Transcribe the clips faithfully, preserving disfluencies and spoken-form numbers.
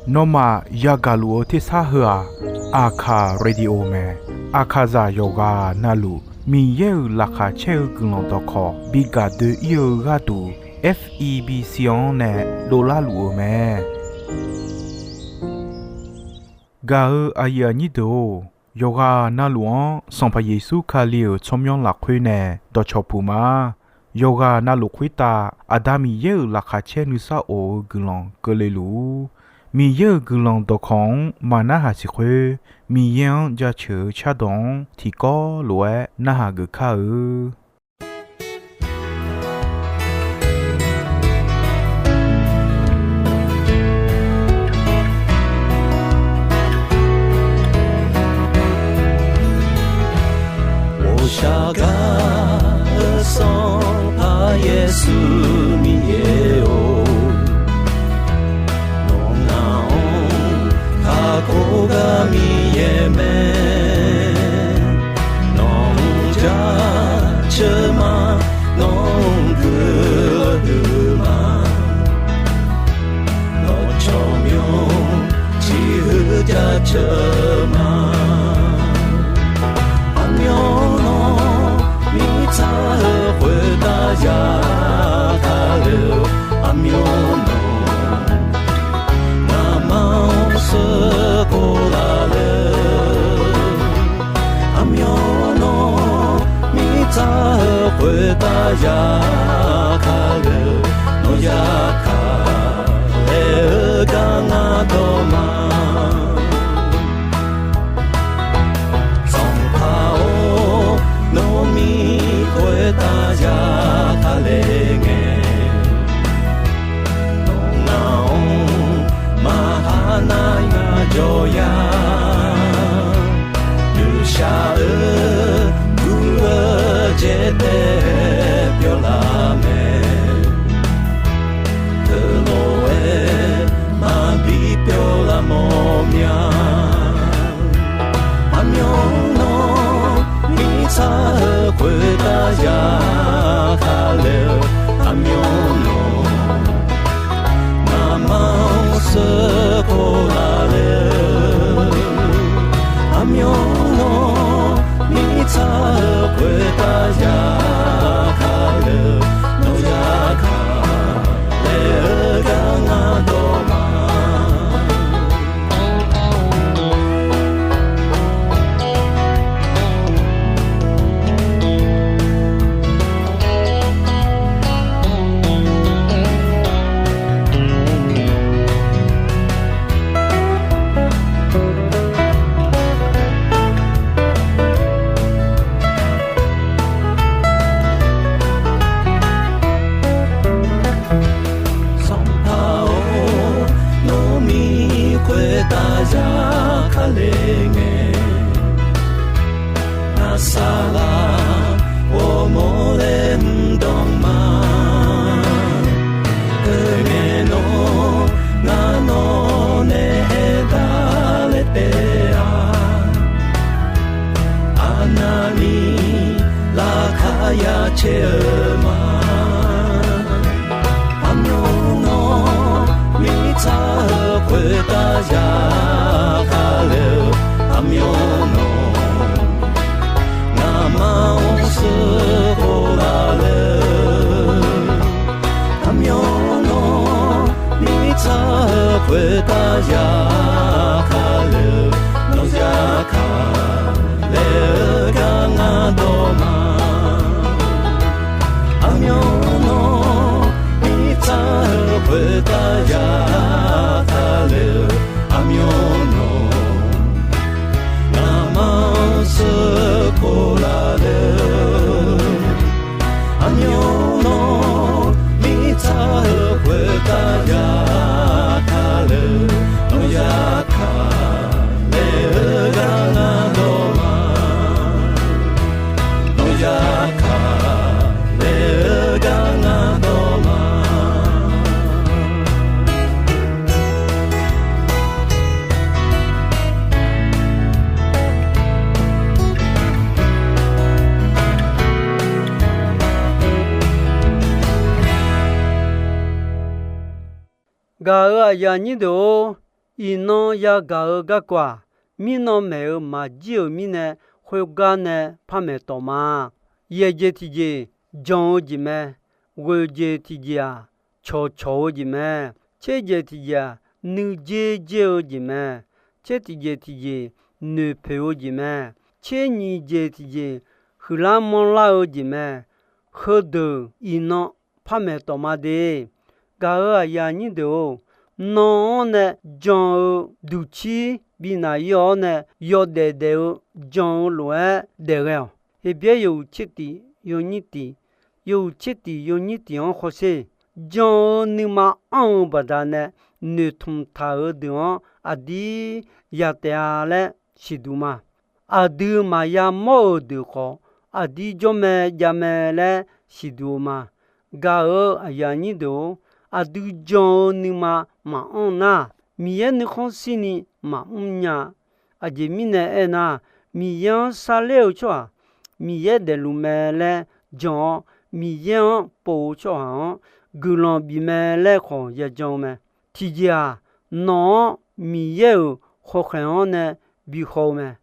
Nawmaf yagaq luf-eu tersar heu-aq, Aqkaq Radio mae. Aqkaqzaq yawqghaq navluf Miqyaer-euq laqkhaq caer-eu guiqlanq dawqkawq bi gaq doe-ir-eu gharduq, F E B C-anr nae dovlar luf-eu mae. Gaq-eu aqyuif aqnyir deuq-or, yawqghaq navluf-anr Sanqpaq Yeqsur Kali-euq tsawrmyanr lafkhoer nae dawqcawq puq ma. Yawqghaq navluf khoertav Aqda Miqyaer-euq laqkhaq caer nuisar of-eu guiqlanq keuvle luf-ur. Miqyaer-euq guiqlanq dawqkawq-anr maqnarhaq siq khoer, Miqyaer-anr jaceuq-eu cardawq-anr tiqkawv lof-aer narhaq geuf kar-eu. Ghoqshaq gar-eu Sanqpaq Yeqsur Miqyaer-or, nawq ngaq-anr kakhof gar Miqyaer mae. Nawq-anr jaceuq ma, nawq-anr guiqlanq huiq ma. Nawq tsawrmyanr tiq huiq jaceuq ma. Aqmyanluf mirtsaq-eu khoertav ya kale-eu, aqmyanluf ngamaf-anr sheuqkhof laf le. Aqmyanluf mirtsaq-eu khoertav ya kale-eu, nawq ya kale-eu gar ngar dawq ma. Sanqpaq-or, nawmir khoertav ya kale ngae, nawq ngaq-anr maqha nar ngaq jawr ya. Nuishaq-eu guv-eu jaetae pyawlaf mae. Teulof-aer maqbi pyawlaf mawf mya. Aqmyanluf mirtsaq-eu khoertav ya kale-eu, aqmyanluf ngamaf-anr sheuqkhof laf le-eu, aqmyanluf mirtsaq-eu khoertav ya kale-eu, nawq ya kale-eu gar ngar dawq ma. Sanqpaq-or, nawmir khoertav ya kale ngae, ngar saqlaq ghawrmawr laer mr dawq ma. Teungae nawr ngar nawq nae aerdaq laer taef-a. Aqnavni laqkhaq ya caer-eu ma. Aqmyanluf mirtsaq-eu khoertav ya kale-eu, aqmyanluf ngamaf-anr sheuqkhof laf le-eu, aqmyanluf mirtsaq-eu khoertav ya kale-eu, nawq ya kale-eu gar ngar dawq ma. Aqmyanluf mirtsaq-eu khoertav ya kale-eu, aqmyanluf ngamaf-anr sheuqkhof laf le-eu, aqmyanluf mirtsaq-eu khoertav ya kale-eu, nawq ya kale-eu gar ngar dawq ma. Nawq ya kale-eu gar ngar dawq ma. Gaq-euq aqyuif aqnyir deuq-or, iqnan yagaq-eu garkawv-aq, mirnan maeq-euq maqjir-euq mirnae, khoergar nae par maeq tawq ma. Yaeq jeq tiqjeq, jan-eu jeq mae. Ghoeq jeq tiqjeq-aq, cawqcawq-eu jeq mae. Tser jeq tiqjeq-aq, nuijer jer-eu jeq mae. Tser tiqjeq tiqjeq, noeqpoeq-eu jeq mae. Tser nyiq jeq tiqjeq, huiqlar manrlar-eu jeq mae. Heudeuq iqnan par maeq tawq ma de. Gaq-euq aqyuif aqnyir deuq-or, nan-anr nae jan-eu duqcir bi naq-ir-awr nae, yawdaef daef-eu jan-eu lof-aer daef ghae-awq. Heqbyaer yawhuiq tser tiq yawnyir tiq, yawhuiq tser tiq yawnyir tiq-anr hawsher. Jan-eu nuima anr-eu baqdanae noeqtmq taq-euq deuq-anr aqdir ya taef-a laer siqduq ma. Aqdui maqya mawr-euq deuq khawf, aqdir jawr mae jav mae laer siqduq-eu ma. Gaq-euq aqyuif aqnyir deuq-or, aqdui jan-eu nuima maqanr nar, Miqyaer nuikhanr shirni maqmr nya. Aqjeq mirnae aernar, Miqyaer-anr sarler-eu tsawrhaq, Miqyaer daefluf mae laer jan-awr, Miqyaer-anr pov-eu tsawrhaq-anr guiqlanq bif mae laer khawf yajan-eu mae. Tiqjeq-aq, nawq-anr Miqyaer-euq khawkhaeq-anr nae bi haw-eu mae.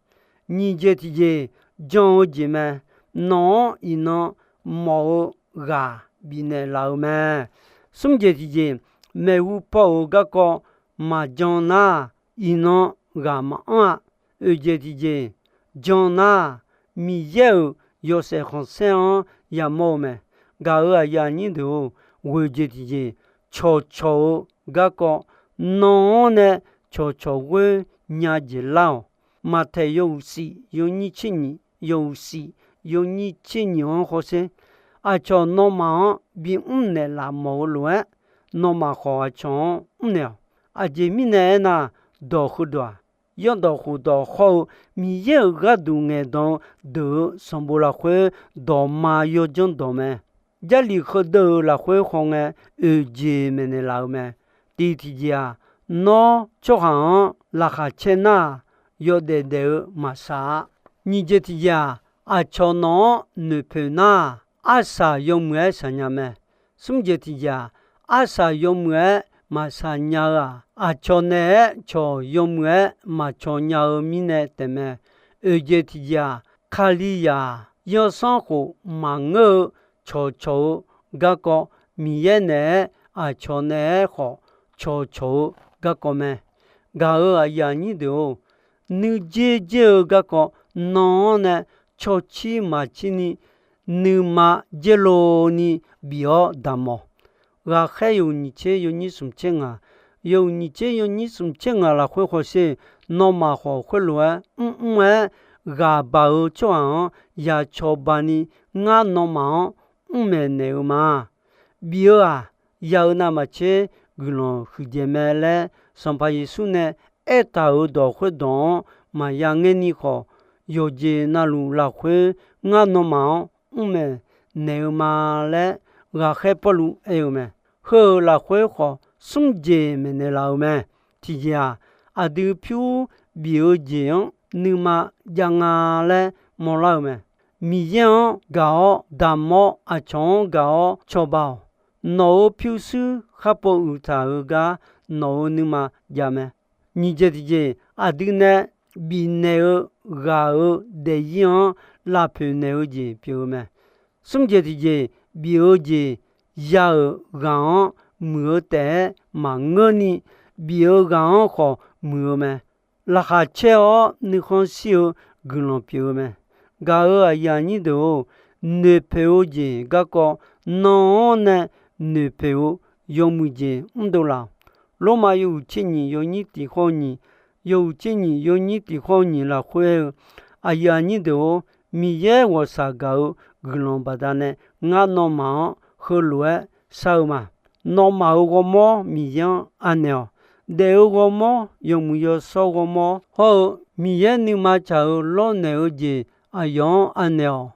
Nyiq jeq tiqjeq, jan-eu jeq mae. Nawq-anr iqnan mawf-eu ghaq bifnaeq laf-eu mae. Smr jeq tiqjeq, maeqhu paw-euq garkawv maqjan nar, iqnan ghaq maqanr-a. Oeq jeq tiqjeq, jan nar, Miqyaer-euq yawshaef khanqsaer-anr yamawr-eu mae. Gaq-euq aqyuif aqnyir deuq-or, ghoeq jeq tiqjeq, cawqcawq-eu garkawv nan-anr nae cawqcawq ghoer nya jeq lar-awq. Maqtaeq yawhuiq shif yawnyir tser nyiq, yawhuiq shif yawnyir tser nyiq-anr hawsher. Aqcawq nawmaf-anr bimr naeqlaf mawf-eu lof-aer, nawmaf khawf aqcawq-anr mrnaeq-awq. Aqjeq mirnae aernar, dawq heudawq-aq, yawrdawq khofdawq hawr-eu Miqyaer-euq gharduq ngaeqdan-eu deuq-euq sanqbof lafkhoer dawqma yawdzanr dawq mae. Jarlif heudeuq-euq lafkhoer hawngae, oeq jeq maeqnaeq laf-eu mae. Tiq tiqjeq-aq, nawr tsawrhaq-anr laqkhaq caer nar-aq, yawdaef daef-eu maqsaq-a. Nyiq jeq tiqjeq-aq, aqcawq nawq-anr noeqpoeq nar-aq, arsaq yawmuiq-aer shaqnya mae. Smr jeq tiqjeq-aq, arsaq yawmuiq-aer maqshaq nya-eu-aq, aqcawq naeq-aer cawq yawmuiq-aer maqcawq nya-eu mirnae taefmae. Oeq jeq tiqjeq-aq, Kalizaq-aq, yawsanr khof maqngeur-eu cawqcawq-eu garkawv, Miqyaer naeq-aer aqcawq naeq-aer khawf cawqcawq-eu garkawv mae. Gaq-euq aqyuif aqnyir deuq-or, nuijer jer-eu garkawv nan-anr nae cawcir maqcir ni nuima jaerlov ni bif-awr damq-awq. Ghaqkhaer yawhuiq nyiq tser yawnyir smq tser ngaq, yawhuiq nyiq tser yawnyir smq tser ngaq lafkhoer hawsher. Nawmaf khawf khoerlof-aer mrmr-aer ghaq baq-eu tsawrhaq-anr ya cawba ni, ngar nawmaf-anr mr maeqnaeq-eu ma. Bif-eu-aq, ya-eu navmaqtser guiqlanq huiqdzaeq mae laer, Sanqpaq Yeqsur nae aertaq-euq dawq khoerdawq-anr maqya ngaer ni khawf, yawqjeq navluf lafkhoer ngar nawmaf-anr mr maeqnaeq-eu ma laer, ghaqkhaer Pawrluv aer-eu mae. Heu-euq lafkhoer khawf, smr jeq maeqnaeq laf-eu mae. Tiqjeq-aq, aqdui pyur bif-eu jeq-anr nuima jav nga laer mawrlar-eu mae. Miqyaer-anr gaq-awr damq-awr, aqcawq-anr gaq-awr cawba-awq. Nawq-euq pyurshuir khar pov uiqtaq-euq gar nawq-euq nuima jav mae. Nyiq jeq tiqjeq, aqdui nae bifnaeq-eu ghaq-euq daefzir-anr lavpoeq naeq-eu jeq pyeuf-eu mae. Smr jeq tiqjeq, bif-eu jeq ya-euq ghaq-anr muiq-eu taef-aer maqngeur ni, bif-eu ghaq-anr khawf muiq-eu mae. Laqkhaq caer-awr nuikhanr shir-eu guiqlanq pyeuf-eu mae. Gaq-euq aqyuif aqnyir deuq-or, noeqpoeq-eu jeq garkawv nan-anr nae noeqpoeq-eu yawmuiq jeq mrdov laf-awq. Lormav yawhuiq tser nyiq yawnyir tiq khawr nyiq, yawhuiq tser nyiq yawnyir tiq khawr nyiq lafkhoer-eu, aqyuif aqnyir deuq-or, Miqyaer ghawqshaq gaq-eu guiqlanq baqdanae ngar nawmaf-anr heulof-aer shar-eu ma. Nawmaf-euq ghawrmawr Miqyaer-anr anaeq-awq. Daef-eu ghawrmawr, yawmuiq yawshawr ghawrmawr hawr-eu, Miqyaer nuima tsaq-euq lawrnaeq-eu jeq aqyawf-anr anaeq-awq.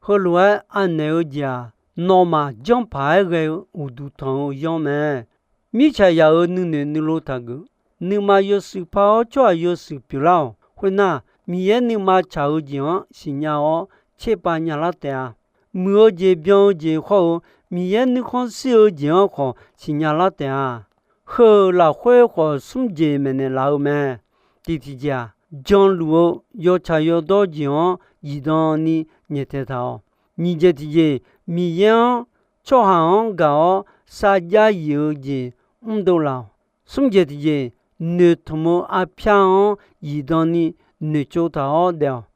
Heulof-aer anaeq-eu jeq-aq, nawmaf janrpaq-aer ghae-eu uqduq tanq-eu yanr mae. Mirtsaq yaq-euq nuinoeq nuilov taqgeuf. Nuima yawshuif par-awr tsawrhaq yawshuif pyeuflar-awq. Khoernar, Miqyaer nuima tsaq-eu jeq-anr siqnya-awr tserpav nyalar taef-a. Muiq-eu jeq byan-eu jeq hawr-eu, Miqyaer nuikhanr shir-eu jeq-anr khawf siqnya lar taef-a. Heu-euq lafkhoer khawf smr jeq maeqnaeq laf-eu mae. Tiq tiqjeq-aq, janluf-eu yawtsaq yawdawr jeq-anr zifdan ni nyaeftaeq taq-awq. Nyiq jeq tiqjeq, Miqyaer-anr tsawrhaq-anr gaq-awr sarjax yif-eu jeq mrdov laf-awq. Smr jeq tiqjeq, noeqtmq-eu arpyar-anr zifdan ni noeqtsov taq-awr daef-awq.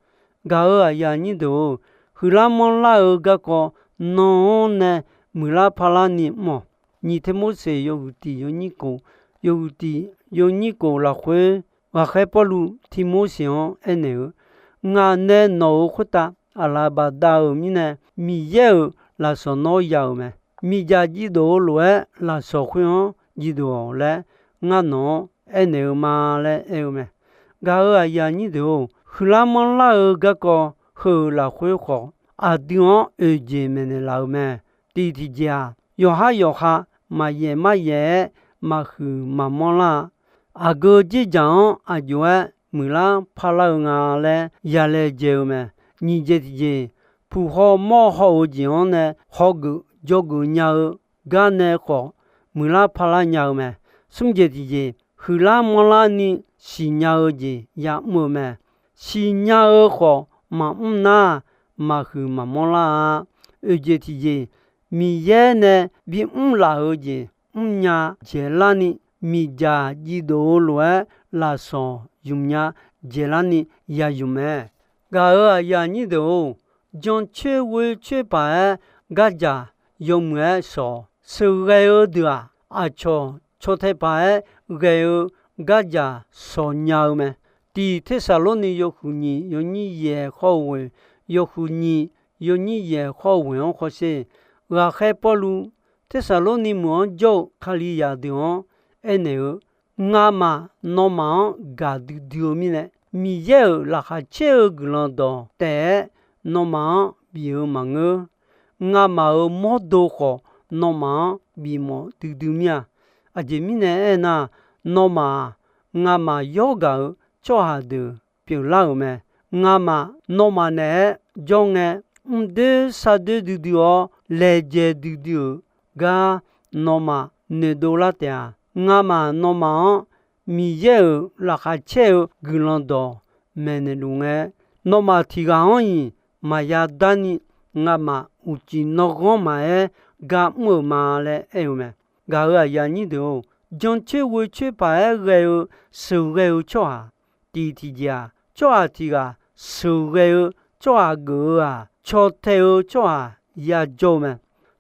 Gaq-euq aqyuif aqnyir deuq-or, huiqlar manrlar-eu garkawv nan-anr nae muiqlar parlar ni mr-awq. Nyiq Tirmorseq yawhuiq tiq yawnyir kof, yawhuiq tiq yawnyir kof lafkhoer, ghaqkhaer Pawrluv Tirmorseq-anr aernaeq-eu, Ngaq nae nawq-euq khoertav aqlaf bafdav-euq mirnae, Miqyaer-euq lafsawq nawr ya-euq mae. Miqdzaq jivdov-eu lof-aer lafsawq khoer-anr jivdov-awq laer ngar nawq-anr aernaeq-eu ma laer aer-eu mae. Gaq-euq aqyuif aqnyir deuq-or, huiqlar manrlar-eu garkawv heu-euq lafkhoer khawf, aqdui-anr oeq jeq maeqnaeq laf-eu mae. Tiq tiqjeq-aq, yawqhar yawqha maqyaef maryaef-aer maqhuiq maqmanr lar-a. Aqgeu dzerdzaq-anr aq jov-aer muiqlar parlar-eu nga laer yalaejae-eu mae. Nyiq jeq tiqjeq, puq haw mawr haw-euq jeq-anr nae hawgeuf dzawgeuf nya-eu gar nae khawf muiqlar parlar nya-eu mae. Smr jeq tiqjeq, huiqlar manrlar ni siqnya-eu jeq ya'mr-eu mae. Siqnya-eu khawf maqmr nar, maqhuiq maqmanr lar-a. Oeq jeq tiqjeq, Miqyaer nae bimr laf-eu jeq mrnya dzaeqlar ni, miqdzaq jivdov-eu lof-aer lafsawq ymq nya dzaeqlar ni ya ymq mae. Gaq-euq aqyuif aqnyir deuq-or, jancoer ghoer coer paq-aer gardzaq yawmuiq-aer shawq. Sheuqghae-eu deuq-aq, aqcawq caw tae paq-aer ghae-eu gardzaq shawq nya-eu mae. Tiq Tersaqlorni yawhuiq nyiq yawnyir yaeq khawr-eu ghoeq, yawhuiq nyiq yawnyir yaeq khawr-eu ghoeq-anr khawf sher. Ghaqkhaer Pawrluv Tersaqlorni meuq-anr jawr-eu Kalizaq deuq-anr aernaeq-eu, Ngamaf nawmaf-anr gaqdui dui-eu mirnae, Miqyaer-euq laqkhaq caer-eu guiqlanq dawq taef-aer nawmaf-anr bif-eu maqngeur. Ngamaf-euq mawrdo khawf nawmaf-anr bifmawf duidui mir-a. Aqjeq mirnae aernar, nawmaf-aq, ngamaf yawr gaq-euq tsawrhaq deuq pyeuflar-euq mae. Ngamaf nawmaf naeq-aer jawr ngae, mr doer sar doer duidui-awr laejae duidui-euq gar nawmaf noeqdov lar taef-a. Ngamaf nawmaf-anr Miqyaer-euq laqkhaq caer-eu guiqlanq dawq maeqnaeq luf ngae, nawmaf tiq ghaq-anr-iq maqya darni ngamaf uqcif nawr ghanr maqaer gar mr-euq ma laer aer-eu mae. Gaq-euq aqyuif aqnyir deuq-or, jancoer ghoer coer paq-aer ghae-eu sheuqghae-eu tsawrhaq tiq tiqjeq-aq, tsawrhaq tiq ghaq sheuqghae-eu tsawrhaq geuf-eu-aq, caw tae-eu tsawrhaq yajawr-eu mae.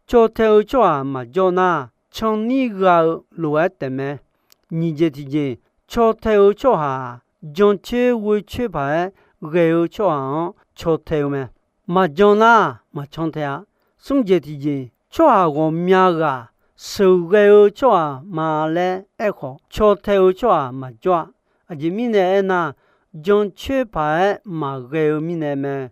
Caw tae-eu tsawrhaq maqjawr nar, canrnir gha-eu lof-aer taefmae. Nyiq jeq tiqjeq, caw tae-eu tsawrhaq-aq, jancoer ghoer coer paq-aer ghae-eu tsawrhaq-anr caw tae-eu mae. Maqjan nar, maqcan tae-a. Smr jeq tiqjeq, tsawrhaq ghawqmya ghaq sheuqghae-eu tsawrhaq ma laer aerkhawf, caw tae-eu tsawrhaq maqjawr-a. Aqjeq mirnae aernar, jancoer paq-aer maqghae-eu mirnae mae.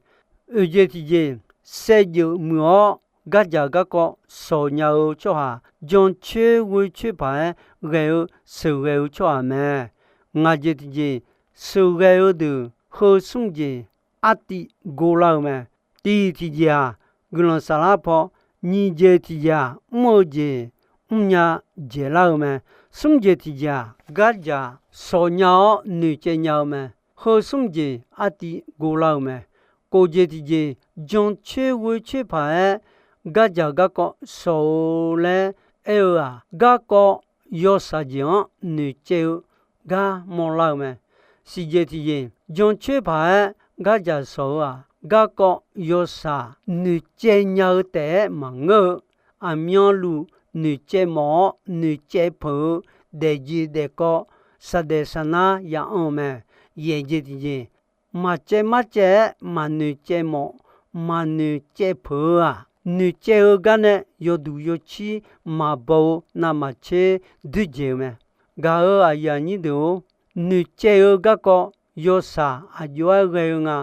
Oeq jeq tiqjeq, saevdzeuf muiq-awr gardzaq garkawv shawq nya-eu tsawrhaq, jancoer ghoer coer paq-aer ghae-eu sheuqghae-eu tsawrhaq mae. Ngaq jeq tiqjeq, sheuqghae-eu deuq heu smr jeq artiv gorlar-eu mae. Tiq tiqjeq-aq, guiqlanq saflar paw, nyiq jeq tiqjeq-aq, mr-eu jeq mrnya dzaeqlar-eu mae. Smr jeq tiqjeq-aq, gardzaq shawq nya-awr noeqcaev nya-eu mae. Heu smr jeq artiv gorlar-eu mae. Kof jeq tiqjeq, jancoer ghoer coer paq-aer gardzaq garkawv shawq-eu laer aer-eu-aq, garkawv yawshaq jeq-anr noeqcaev-eu gar mawrlar-eu mae. Siq jeq tiqjeq, jancoer paq-aer gardzaq shawq-eu-aq, garkawv yawshaq noeqcaev nya-eu taef-aer maqngeur-eu, aqmyanluf noeqcaev mawf-awr noeqcaev peuq-eu daefjeq daefkawv saqdaeq saqnar ya anr-eu mae. Yaeq jeq tiqjeq, maqcaev marcaev-aer maqnoeq caev mawf, maqnoeq caev peuq-eu-aq, noeq caev-eu gar nae yawduq yawcir maqbaw-eu navmaqtser doerjeq-eu mae. Gaq-euq aqyuif aqnyir deuq-or, noeqcaev-eu garkawv yawshaq aqjox-aer ghae-eu nga.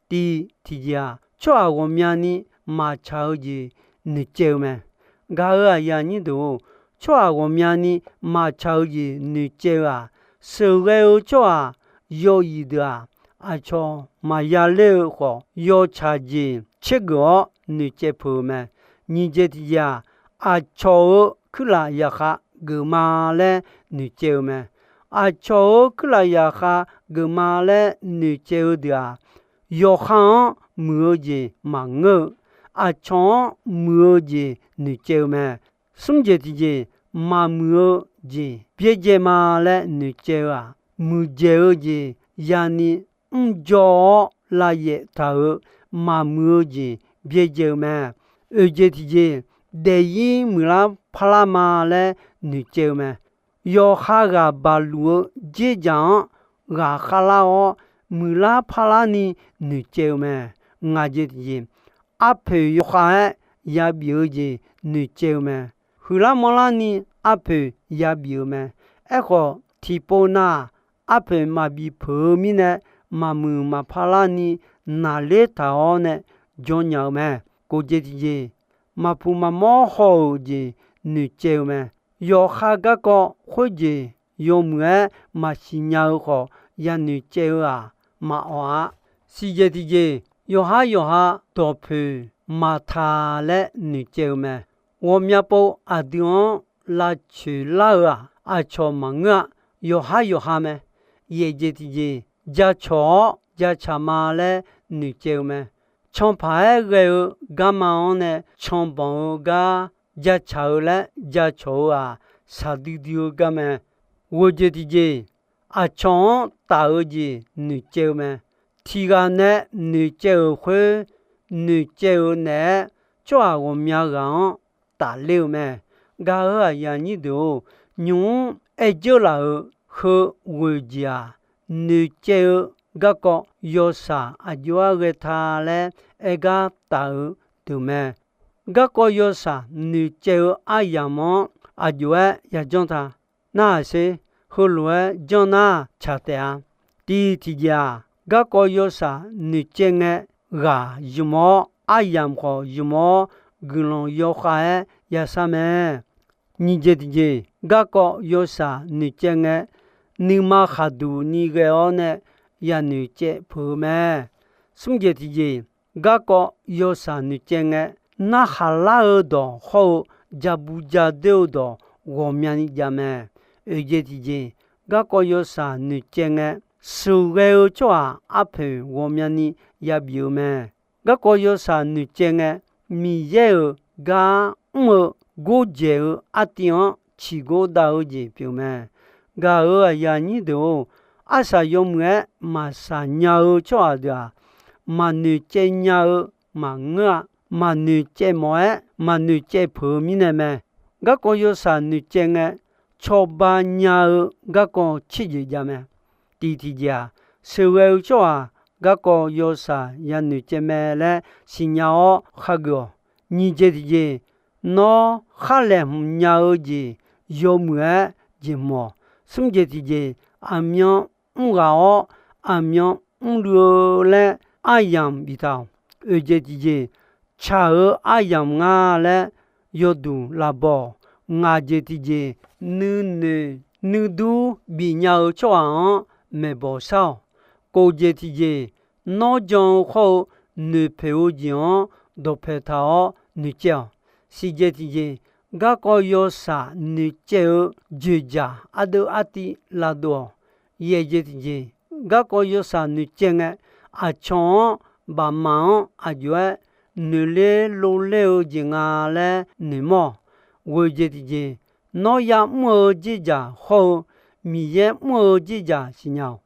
Tiq tiqjeq-aq, tsawrhaq ghawqmyani maqtsaq-eu jeq noeqcaev-eu mae. Gaq-euq aqyuif aqnyir deuq-or, tsawrhaq ghawqmyani maqtsaq-eu jeq noeqcaev-eu-aq, sheuqghae-eu tsawrhaq yawzif deuq-aq, aqcawq maqya ler-eu khawf, yawtsaq jeq tsergeuf-awr noeqcaev peuq-eu mae. Nyiq jeq tiqjeq-aq, aqcawq-euq kuirlaf yaqkhav geufma laer noeqcaev-eu mae. Aqcawq-euq kuirlaf zaqkhav geufma laer noeqcaev-eu deuq-aq, yawqha-anr muiq-eu jeq maqngeur-eu, aqcawq-anr muiq-eu jeq noeqcaev-eu mae. Smr jeq tiqjeq, maqmuiq-eu jeq byaerdzae ma laer noeqcaev-eu-aq, muiqdzaeq-eu jeq yani mrjawr-awr lavyaef taq-euq maqmuiq-eu jeq byaerdzae-eu mae. Oeq jeq tiqjeq, daefzir muiqlar parlar ma laer noeqcaev-eu mae. Yawqha ghaq baqluf-eu dzerdzaq-anr ghaq khavlar-awr, muiqlar parlar ni noeqcaev-eu mae. Ngaq jeq tiqjeq, arpoeq yawkhav-aer yabif-eu jeq noeqcaev-eu mae. Huiqlar manrlar ni arpoeq yabif-eu mae. Aerkhawf, tiqpov nav-aq, arpoeq maqbif peuq-eu mirnae, maqmuiq maqpar larni naqler taq-awr nae jawr nya-eu mae. Kof jeq tiqjeq, maqpuq maqmawr haw-euq jeq noeqcaev-eu mae. Yawqha garkawv khoerjeq yawmuiq-aer maqsiq nya-eu khawf, yanoeq caev-eu-aq, maqawq-a. Siqjeq tiqjeq, yawqhar yawqha dawqpoeq maqtaq laer noeqcaev-eu mae. Ghawqmya pov aqdui-anr lavcoeq lar-eu-aq, aqcawq maqngeur-a. Yawqhar yawqha mae. Yaeq jeq tiqjeq, jacawq-awr jacaq ma laer noeqcaev-eu mae. Canpaq-aer ghae-eu garma-anr nae canbanq-eu gar jacaq-eu laer jacawq-eu-aq, shaqdui dui-eu gar mae. Ghoeq jeq tiqjeq, aqcawq-anr taf-eu jeq noeqcaev-eu mae. Tiq ghaq nae noeqcaev-euq khoer, noeqcaev-eu naeq-aer tsawrhaq ghawqmya ghaq-anr tafler-eu mae. Gaq-euq aqyuif aqnyir deuq-or, nymq-mr aer dzeur laf-euq heu ghoeq jeq-aq, noeqcaev-eu garkawv yawshaq aqjox-aer ghae ta laer aer gar taf-eu deuq mae. Garkawv yawshaq noeqcaev-eu aryamq-anr aqjox-aer yajanr ta. Narhaq sher, heulof-aer janr nar tsaq taef-a. Tiq tiqjeq-aq, garkawv yawshaq noeqcaev ngae ghaq ymq-awr, aryamq khawf ymq-awr, guiqlanq yawkhav-aer yashar mae. Nyiq jeq tiqjeq, garkawv yawshaq noeqcaev ngae, nuima khaqduq ni ghae-awr nae yanoeq caev peuq-eu mae. Smr jeq tiqjeq, garkawv yawshaq noeqcaev ngae, narhaq lar-eu dawq hawr-eu, jabu jadoer-eu dawq ghawqmyani jav mae. Oeq jeq tiqjeq, garkawv yawshaq noeqcaev ngae, sheuqghae-eu tsawrhaq arpoeq ghawqmyani yabif-eu mae. Garkawv yawshaq noeqcaev ngae, Miqyaer-euq gar mr-eu gordzaeq-eu artiv-anr ciqgor dav-eu jeq pyeuf mae. Gaq-euq aqyuif aqnyir deuq-or, arsaq yawmuiq-aer maqsaq nya-eu tsawrhaq deuq-aq, maqnoeq caev nya-eu maqngeur-a. Maqnoeq caev mawf-aer maqnoeq caev peuq-eu mirnae mae. Garkawv yawshaq noeqcaev ngae, cawba nya-eu garkawv tserjeq jav mae. Tiq tiqjeq-aq, sheuqghae-eu tsawrhaq garkawv yawshaq yanoeq caev mae laer siqnya-awr khageuf-awq. Nyiq jeq tiqjeq, nawr khar laeqhmq nya-eu jeq yawmuiq-aer jeq hmq-awq. Smr jeq tiqjeq, aqmyan mr ghaq-awr aqmyan mrluiv-eu laer aryamq biftaq-awq. Oeq jeq tiqjeq, tsaq-eu aryamq nga laer yawduq lavbaw-awq. Ngaq jeq tiqjeq, nuinoeq nuidur bifnya-eu tsawrhaq-anr maeqbawq shar-awq. Kof jeq tiqjeq, nawr jan-eu khawr-eu noeqpoeq-eu jeq-anr dawqpae taq-awr noeqcaev-awq. Siqjeq tiqjeq, garkawv yawshaq noeqcaev-eu joeqjaq ardeuv artiv lavdov-awq. Yaeq jeq tiqjeq, garkawv yawshaq noeqcaev ngae, aqcawq-anr bafmaq-anr aqjox-aer noeqler lovler-eu jeq nga laer noeqmawr-awq. Ghoeq jeq tiqjeq, nawr ya'mr-eu dzerdzaq hawr-eu Miqyaer mr-eu dzerdzaq siqnya-awq.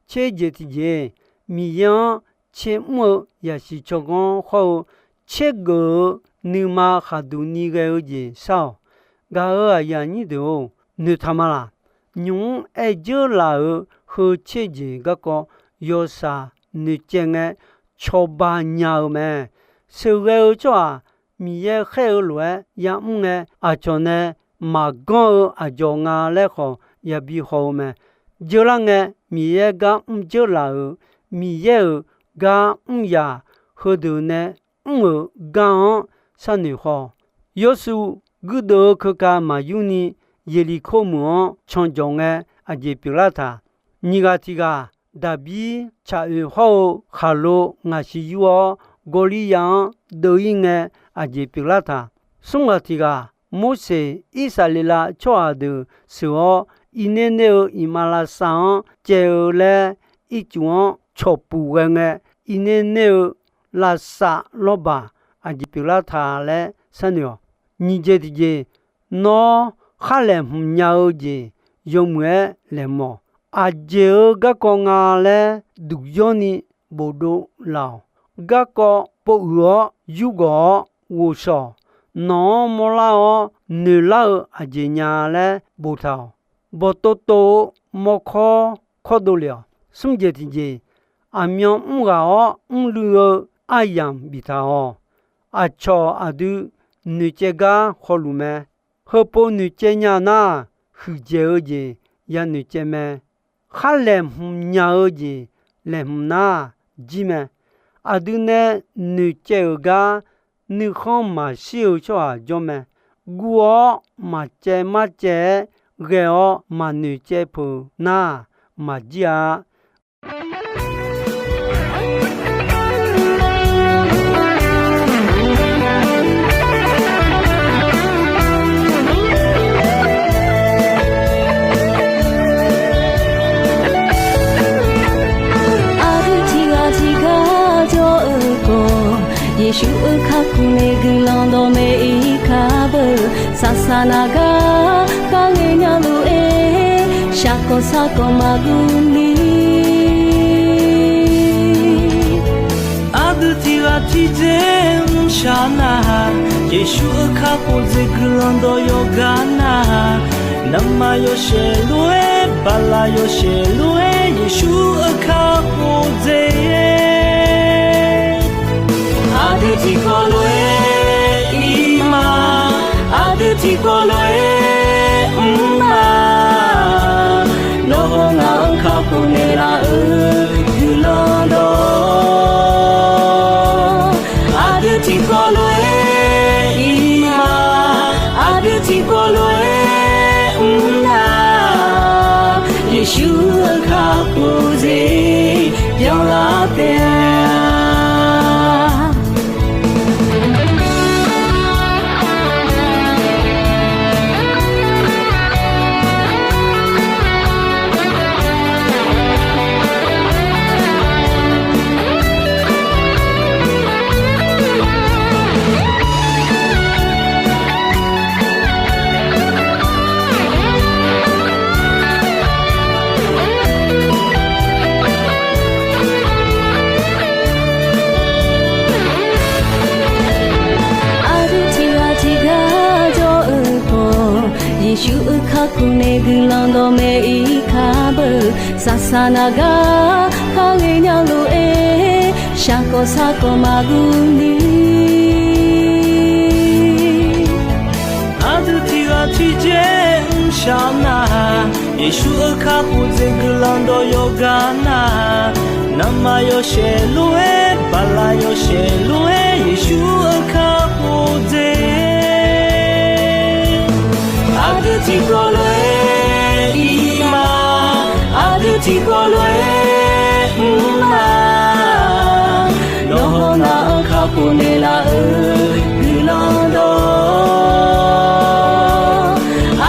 Tser jeq tiqjeq, Miqyaer-anr tser mr-eu yasiq tsawrganr hawr-eu tser geuf-eu nuima khaqduq ni ghae-eu jeq shar-awq. Gaq-euq aqyuif aqnyir deuq-or, noeqtaq ma laq? Nymq-mr aer dzeur laf-euq heu tser jeq garkawv yawshaq noeqcaev ngae, cawba nya-eu mae. Sheuqghae-eu tsawrhaq Miqyaer khaer-eu lof-aer ya'mr ngae, aqcawq nae maqganr-eu aqdzawq nga laer khawf yabi haw-eu mae. Dzeur lar ngae, Miqyaer gar mr dzeur laf-euq, Miqyaer-euq gar mr yaq, heudeuq nae mr-euq gar-anr sharnoeq haw. Yawshuif guirdeuv-eu keuka maqyur ni, Yeqliqkor meuq-anr canjawq ngae aqjeq pyeuflar taq. Nyiq ghaq tiq ghaq, Daqbir tsaq oeq hawr-eu khaqlo ngaqshiq yur-awr, Gawrliya-anr deuv-ir ngae aqjeq pyeuflar taq. Smr ghaq tiq ghaq, Morseq Irsaqleqlav tsawrhaq deuq sheuq-awr, Irner ner-eu iqmalavshav-anr caev-eu laer ircuf-anr cawqpuq ghae ngae, Irner ner-eu lavsav lawrbaq aqjeq pyeuflar ta laer sharnoeq-awq. Nyiq jeq tiqjeq, nawr khar laeqhmq nya-eu jeq yawmuiq-aer laeqhmq-awq. Aqjeq-euq garkawv nga laer duqyawrni bofdov laf-awq. Garkawv pov uiq-awr yurgawq-awr ghovshaw-awq. Nawq-anr mawrlar-awr noeqlar-eu aqjeq nya laer boftaq-awq. Bawqtov tov-eu mawrkawr kawrdov lef-awq. Smr jeq tiqjeq, aqmyan mr ghaq-awr mrluiv-eu aryamq biftaq-awq. Aqcawq aqdui noeqcaev gar hawluf mae. Heupov noeqcaev nya nar, huiqdzaeq-eu jeq yanoeq caev mae. Khar laeqhmq nya-eu jeq laeqhmq nar jir mae. Aqdui nae noeqcaev-euq gar nuikhanr maqshir-eu tsawrhaq jawr mae. Guv-awr maqcaev marcaev-aer ghae-awr maqnoeq caev peuq nar maqjir-a. Aqdui tiqghaq tiqgar jawr-eu khawf, Yeqsur-euq kakhof nae guiqlanq dawqmaeq-ir kar beu. Saqsaq naq gar kharngae nya lof-aer, shaqkawq sarkawq maqguv ni. Aqdui tiqghaq tiqdzer mrshaq nar, Yeqsur-euq kakhof dzaeq guiqlanq dawq yawqgar nar, navmaqyawshaef lof-aer, baqlaq yawshaef lof-aer, Yeqsur-euq kakhof dzaeq. Aqdui tiqkawv lof-aer ir ma, aqdui tiqkawv lof-aer mr ma. Nawr haw ngaq-anr kakhof naeqlaf-euq guiqlanq dawq, aqdui tiqkawv lof-aer ir ma, aqdui tiqkawv lof-aer mr na. Yeqsur-euq kakhof dzaeq byanlar taef-a. Aqdui tiqghaq tiqgar jawr-eu khawf, Yeqsur-euq kakhof nae guiqlanq dawqmaeq-ir kar beu. Saqsaq naq gar kharngae nya lof-aer, shaqkawq sarkawq maqguv ni. Aqdui tiqghaq tiqdzer mrshaq nar, Yeqsur-euq kakhof dzaeq guiqlanq dawq yawqgar nar, navmaqyawshaef lof-aer, baqlaq yawshaef lof-aer, Yeqsur-euq kakhof dzaeq. Aqdui tiqkawv lof-aer ir ma, aqdui tiqkawv lof-aer mr ma. Nawr haw ngaq-anr kakhof naeqlaf-euq guiqlanq dawq,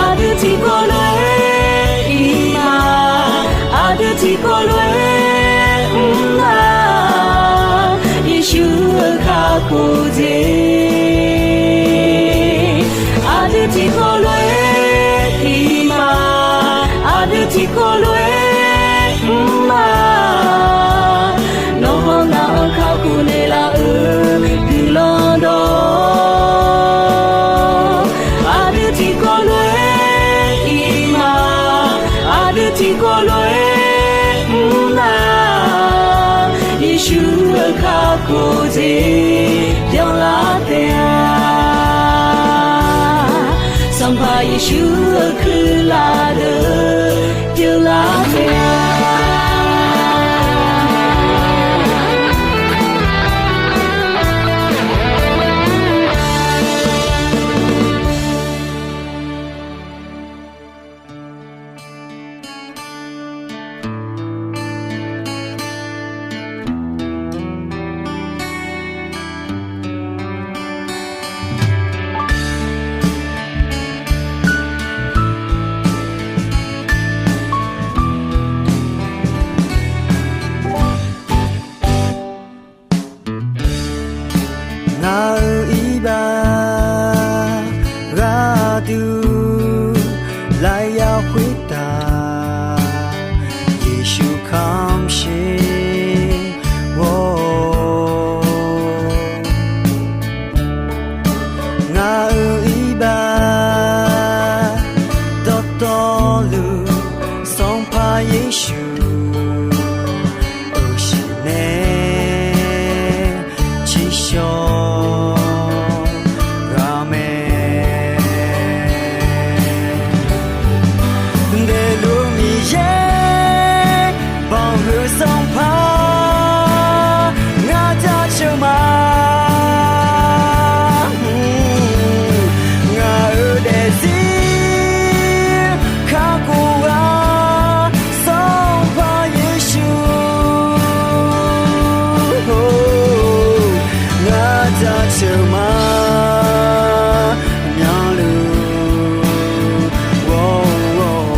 aqdui tiqkawv lof-aer ir ma, aqdui tiqkawv lof-aer mr ma. Yeqsur-euq kakhof dzaeq, aqdui tiqkawv lof-aer ir ma, aqdui tiqkawv lof-aer mr ma. Nawr haw ngaq-anr kakhof naeqlaf-euq guiqlanq dawq, aqdui tiqkawv lof-aer ir ma, aqdui tiqkawv lof-aer mr ma. Yeqsur-euq kakhof dzaeq byanlar taef-a. Sanqpaq Yeqsur-euq kuirlaf deuq pyeuflar taef-a. Dawqtawvluf Sanqpaq Yeqsur, uqshiq nae tsiqshawq ghaq mae. Daefluf Miqyaer, banqhuiq Sanqpaq, ngar jaceuq ma. Ngaq-euq daefzir kakhof-a, Sanqpaq Yeqsur, ngar jaceuq ma. Myanluf ghawr-awr.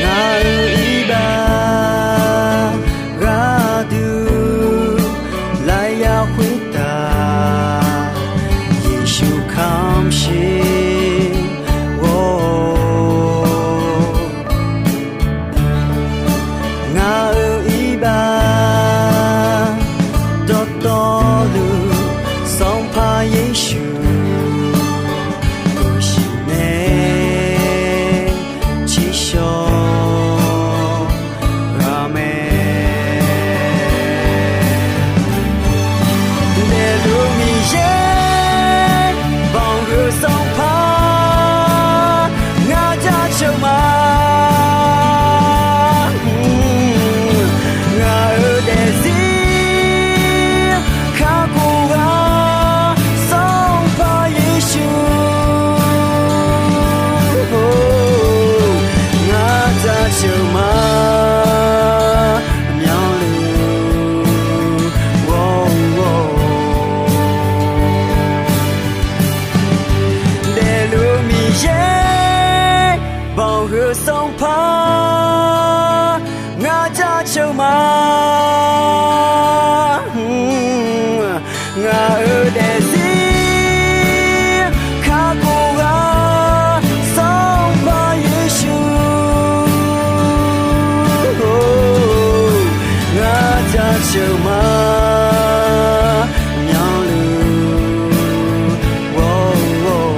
Ngaq-euq iqbax gharduq lavyav khoertav, Yeqsur kamq shir ghawr-awr. Ngaq-euq iqbax dawqtawvluf Sanqpaq Yeqsur, uqshiq nae tsiqshawq ghaq mae. Daefluf Miqyaer, banqhuiq Sanqpaq, ngar jaceuq ma. Ngaq-euq daefzir kakhof-a, Sanqpaq Yeqsur, ngar jaceuq ma. Myanluf ghawr-awr. Daefluf Miqyaer, banqhuiq Sanqpaq, ngar jaceuq ma. Ngaq-euq daefzir kakhof-a, Sanqpaq Yeqsur, ngar jaceuq ma. Myanluf ghawr-awr.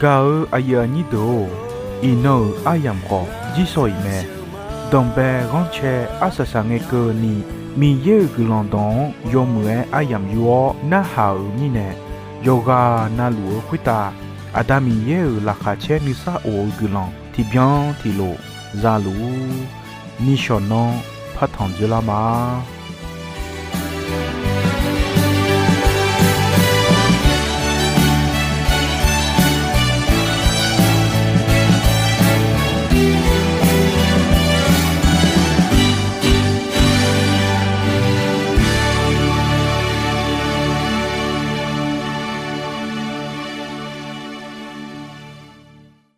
Gaq-eu aqyuif aqnyir deuq-or, iqnan-euq aryamq khawf jirsawq iq mae. Danqbae ghanrcae arsaq saqngae keuvni, Miqyaer-euq guiqlanq dawq-anr yawmuiq-aer aryamq yur-awr narhaq-euq mirnae, yawqghaq na luf-eu khoertav Aqda Miqyaer-euq laqkhaq caer nuisar of-eu guiqlanq tiqbyan tiqlof za luf-ur. Nishawq nanr partanq dzoerlar ma.